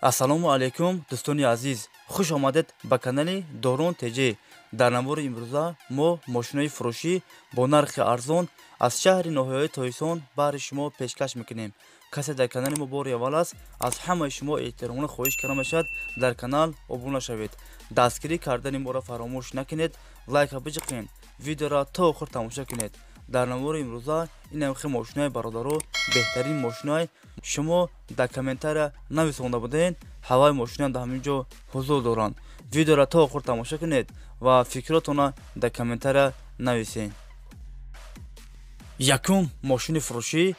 Ассалому алайкум, дӯстони азиз, хуш омадед ба канали Дорон ТЖ. Дар навори имрӯза мо мошинои фурӯшӣ бо нархи арзон аз шаҳри ноҳияи Тоисон баҳри шумо пешкаш мекунем. Касе дар канали мо бори аввал аст, аз ҳамаи шумо эҳтиромона хоҳиш карда мешавад, дар канал обуна шавед, дастгирӣ кардани моро фаромӯш накунед, лайка биҷиқед, видеоро то охир тамошо кунед. Дар навори имрӯза ин ҳамхи мошинои, бародаро, беҳтарин мошинои шумо дар комментария нависонда будед, ҳаваи мошина дар ҳамин ҷо ҳузур доранд. Видеоро то охир тамошо кунед ва фикротонро дар комментария нависед. Якум мошини фурӯшӣ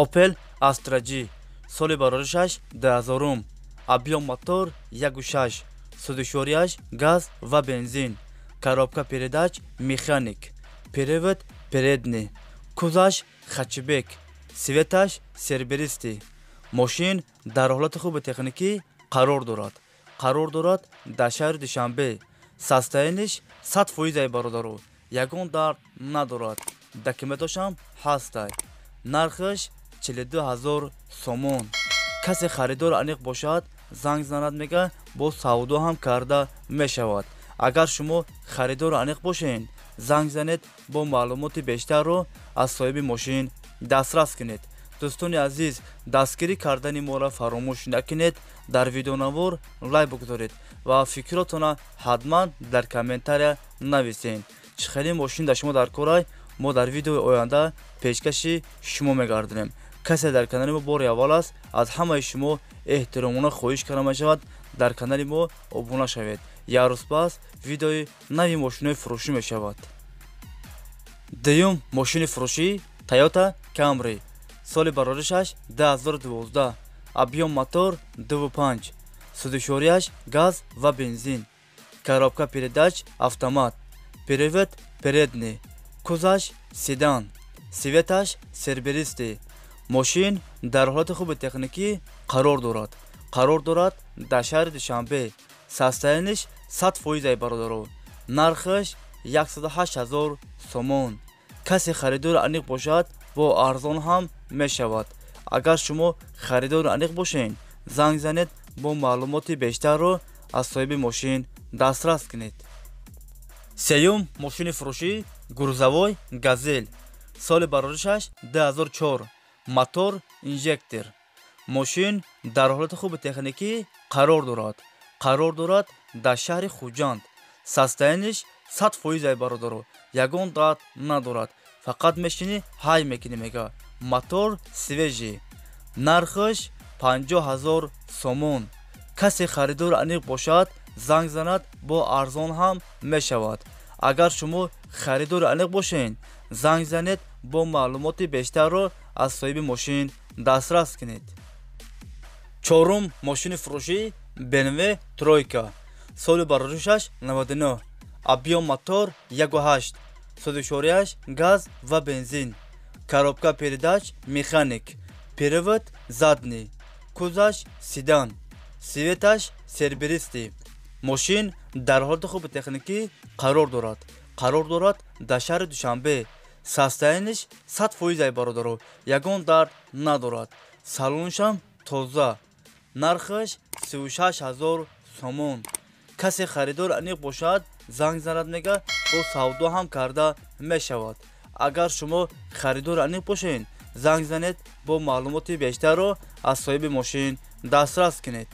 Opel Astra G, соли бароришаш 2000, объём мотор 1,6, сӯзишвориаш газ ва бензин, коробка передач механик, привод передний, кузаш хэтчбек, цветаш серебристый. Мошин дар ҳолати хуби техникӣ қарор дорад. Қарор дорад дар шаҳри Душанбе. Состояниш 100%-ай, бародаро, ягон дард надорад, документошам ҳастай. Нархаш 42 000 сомон. Касе харидор аниқ бошад, занг занад, мега, бо савдо ҳам карда мешавад. Агар шумо харидори аниқ бошед, занг занед, бо маълумоти бештарро аз соҳиби мошин дастрас кунед. Дӯстони азиз, дастгирӣ кардани моро фаромӯш накунед, дар видеонавор лайк бигузоред ва фикротонро ҳатман дар комментария нависед. Чӣ хеле мошин дар шумо дар корай, мо дар видеои оянда пешкаши шумо мегардонем. Касе дар канали мо бори аввал аст, аз ҳамаи шумо эҳтиромона хоҳиш карда мешавад, дар канали мо обуна шавед. Як рӯз пас видеои нави мошинои фурӯшӣ мешавад. Дуюм мошини фурӯшӣ Toyota Camry, соли бароришаш 2012, объём мотор 2,5, сӯзишвориаш газ ва бензин, коробка передач автомат, привод передний, кузаш седан, цветаш серебристый. Мошин дар ҳолати хуби техникӣ қарор дорад. Қарор дорад дар шаҳри Душанбе. Состояниш 100%-ай, бародаро. Нархаш 108 000 сомон. Касе харидори аниқ бошад, бо арзон ҳам мешавад. Агар шумо харидори аниқ бошед, занг занед, бо маълумоти бештарро аз соҳиби мошин дастрас кунед. Сеюм мошини фурӯшӣ грузовой Газел, соли бароришаш 2004, мотор инжектор. Мошин дар ҳолати хуби техникӣ қарор дорад. Қарор дорад дар шаҳри Хуҷанд. Состояниш 100%-ай, бародаро, ягон дард надорад, фақат мешинӣ, ҳай мекунӣ, мега, мотор свежий. Нархаш 50 000 сомон. Касе харидори аниқ бошад, занг занад, бо арзон ҳам мешавад. Агар шумо харидори аниқ бошед, занг занед, бо маълумоти бештарро аз соҳиби мошин дастрас кунед. Чорум мошини фурӯшӣ БМВ тройка, соли бароришаш 99, объём мотор 1,8, сӯзишвориаш газ ва бензин, коробка передач механик, привод задний, кузаш седан, цветаш серебристый. Мошин дар ҳолати хуби техникӣ қарор дорад. Қарор дорад дар шаҳри Душанбе. Состояниш 100%-ай, бародаро, ягон дард надорад, салоншам тоза. Нархаш 36 000 сомон. Касе харидор аниқ бошад, занг занад, мега, бо савдо ҳам карда мешавад. Агар шумо харидори аниқ бошед, занг занед, бо маълумоти бештарро аз соҳиби мошин дастрас кунед.